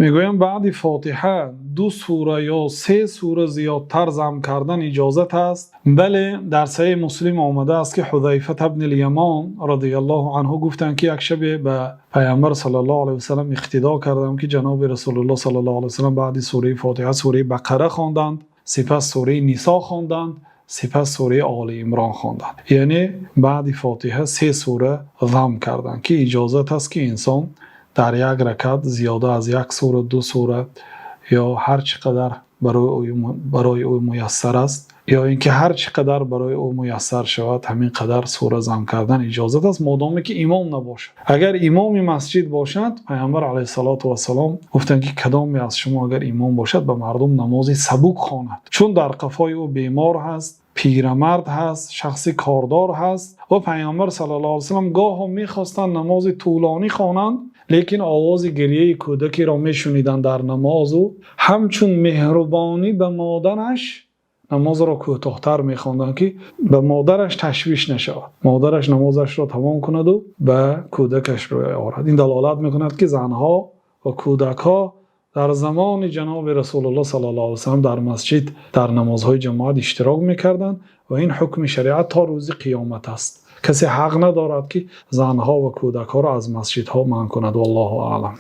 Мегӯям, баъди Фотиҳа ду сура ё се сура зиёдтар зам кардан иҷозат аст? Бале, дар Саҳеҳи Муслим омадааст, ки Ҳузайфа ибни Ямон розияллоҳу анҳу гуфтанд, ки як шаб ба Паёмбар саллаллоҳу алайҳи васаллам иқтидо кардам, ки ҷаноби Расулуллоҳ саллаллоҳу алайҳи васаллам баъди сураи Фотиҳа сураи Бақара хонданд, сипас сураи Нисо хонданд, сипас сураи Оли Имрон хонданд. Яъне баъди Фотиҳа се сура зам карданд, ки иҷозат аст, ки инсон дар як ракъат зиёд аз як сура, ду сура ё ҳар чӣ қадар барои ӯ муяссар аст, ё инки ҳар чӣ қадар барои ӯ муяссар шавад, ҳамин қадар сура зам кардан иҷозат аст, модоме ки имом набошад. Агар имоми масҷид бошад, Паёмбар алайҳиссалоту вассалом гуфтанд, ки кадоме аз шумо агар имом бошад, ба мардум намози сабук хонад, чун дар қафои ӯ бемор ҳаст, пирамард ҳаст, шахси кордор ҳаст. Ва Паёмбар саллаллоҳу алайҳи васаллам гоҳе мехостанд намози тӯлонӣ хонанд, лекин овози гиряи кӯдакеро мешуниданд дар намоз ва ҳамчун меҳрубонӣ ба модараш намозро кӯтоҳтар мехонданд, ки ба модараш ташвиш нашавад, модараш намозашро тамом кунад ва ба кӯдакаш рӯй оварад. Ин далолат мекунад, ки занҳо ва кӯдакҳо дар замони ҷаноби Расулуллоҳ саллаллоҳу алайҳи васаллам дар масҷид дар намозҳои ҷамоат иштирок мекарданд ва ин ҳукми шариат то рӯзи қиёмат аст. Касе ҳақ надорад, ки занҳо ва кӯдакҳоро аз масҷидҳо манъ кунад. Валлоҳу аълам.